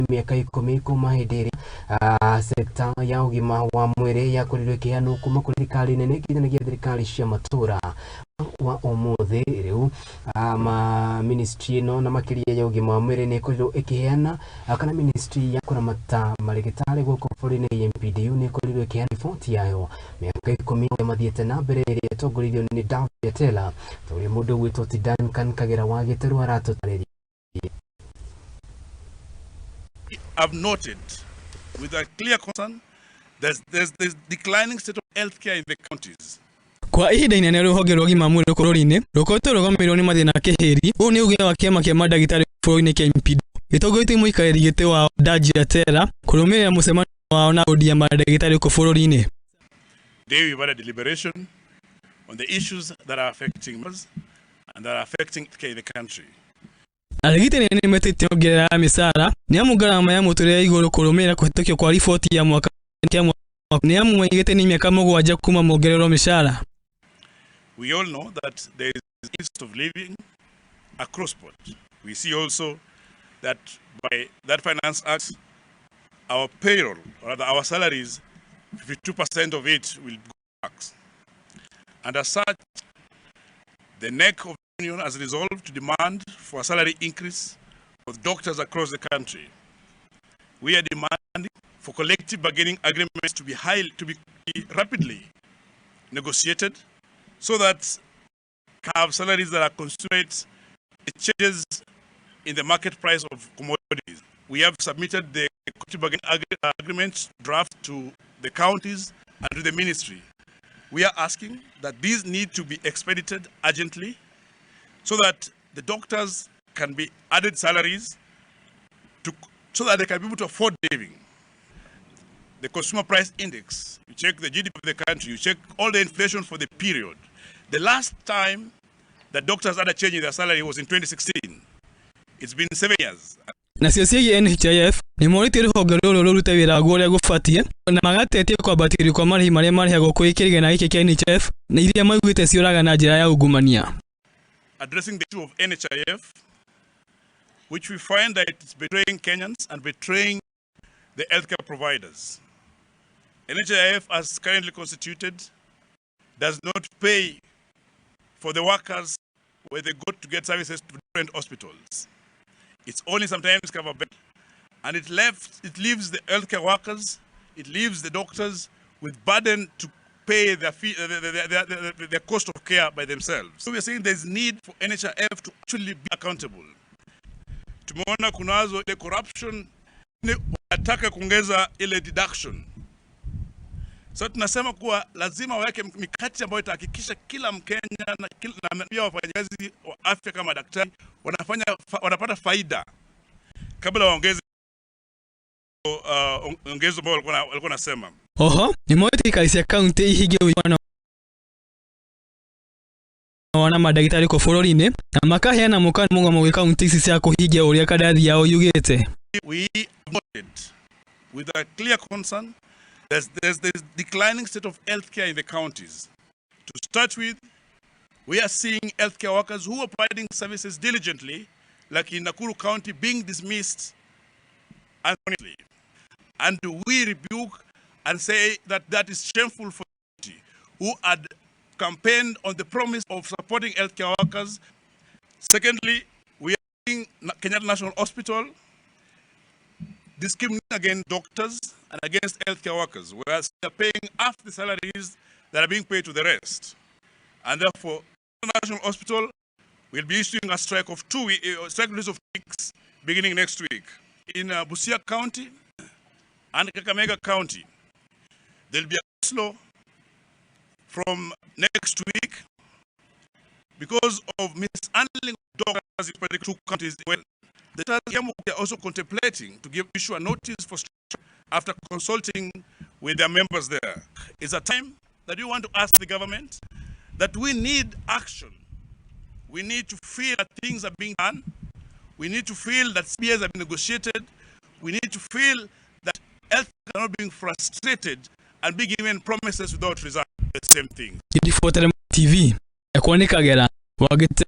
Mĩaka 10 kuma hĩndĩ ĩrĩa sekta ya ũgima wa mwĩrĩ yakorirwo ĩkĩheanwo kuma kũrĩ thirikari nene nginyagia thirikari cia matũra wa ũmũthĩ rĩu ma ministry ĩno na makĩria ya ũgima wa mwĩrĩ nĩ ĩkorirwo ĩkĩheana kana ministry ya kũramata marĩgĩtarĩ gũkũ bũrũri-inĩ KMPDU nĩ ĩkorirwo ĩkĩheana riboti yayo mĩaka 10 ũrĩa mathiĩte na mbere ĩrĩa ĩtongoririo nĩ David Atela ta ũrĩa mũndũ ũgwĩtwo ti Duncan Kagera wa Gĩtarũ aratũtarĩria. I've noted with a clear concern there's this declining state of healthcare in the counties. Kwa ihinda inene rũhonge rwa ũgima wa mwĩrĩ bũrũri-inĩ rũkoretwo rũgũmĩirwo nĩ mathĩna kĩhĩri. Ũũ nĩ uge wa kĩama kĩa mandagĩtarĩ bũrũri-inĩ KMPDU gĩtongoretio nĩ mũikarĩri gĩtĩ wao Danji Atera kũrũmĩrĩra mũcemanio wao na bodi ya mandagĩtarĩ gũkũ bũrũri-inĩ. Today we've had a deliberation on the issues that are affecting us and that are affecting healthcare in the country. Arigitani nĩ metĩtie nyongerera ya mĩcara nĩ amu ngarama ya mũtũrĩre ya igũrũ kũrũmĩrĩra kũhetũkio kwa riboti ya mwaka kĩa mwaka nĩ amu moigĩte nĩ mĩaka 7 kuma mongererwo mĩcara. We all know that there is cost of living across board. We see also that by that Finance Act, our payroll, or rather our salaries, 52% of it will go tax. And as such, the NEC of the union has resolved to demand for a salary increase for doctors across the country. We are demanding for collective bargaining agreements to be rapidly negotiated so that have salaries that are commensurate the changes in the market price of commodities. We have submitted the collective bargaining agreement draft to the counties and to the ministry. We are asking that these need to be expedited urgently so that the doctors can be added salaries so that they can be able to afford living. The consumer price index, you check the GDP of the country, you check all the inflation for the period. The last time that doctors had a change in their salary was in 2016. It's been 7 years. Nacio ciĩgiĩ NHIF nĩ morĩtie rũhonge rũrũ rũrute wĩra waguo ũrĩa gũbatiĩ na magatetia kwambatĩrio kwa marĩhi marĩa marĩhagwo kwĩ kĩgĩna gĩkĩ kĩa NHIF na iria maugĩte ciũraga na njĩra ya ungumania. Addressing the issue of NHIF, which we find that it's betraying Kenyans and betraying the healthcare providers. NHIF, as currently constituted, does not pay for the workers where they go to get services to different hospitals. It's only sometimes cover bed, and it leaves the healthcare workers, it leaves the doctors with burden to pay their fee, their cost of care by themselves. So we are saying there's need for NHIF to actually be accountable. Tumeona kunazo ile corruption, ni wanataka kuongeza ile deduction. So tunasema kuwa lazima waweke mikakati ambayo itahakikisha kila Mkenya na pia wafanyakazi wa afya kama daktari wanapata faida kabla waongeze ongezo ambao walikuwa nasema. Oho nĩ morĩtie thirikari cia kaunti ihingie ũiguano na mandagĩtarĩ gũkũ bũrũri-inĩ na makaheana mũkana mũgomo gwĩ kaunti ici cia kũhingia ũrĩa kandarathi yao yugĩte. We noted with a clear concern there's this declining state of healthcare in the counties. To start with, we are seeing healthcare workers who are providing services diligently, like in Nakuru County, being dismissed unfortunately. And we rebuke and say that that is shameful for the county, who had campaigned on the promise of supporting healthcare workers. Secondly, we are seeing Kenyatta National Hospital discriminating against doctors and against healthcare workers, whereas they are paying half the salaries that are being paid to the rest. And therefore, National Hospital will be issuing a strike of 2 week, strike notice of 2 weeks beginning next week. In Busia County and Kakamega County, there'll be a slow from next week because of mishandling of doctors in particular two counties. Well, the are also contemplating to give issue a notice for strike after consulting with their members there. It's a time that we want to ask the government that we need action. We need to feel that things are being done. We need to feel that CBAs have been negotiated. We need to feel that health are not being frustrated and be given promises without result. The same thing. Gĩdibotere TV yakwa nĩ Kagera wagĩte.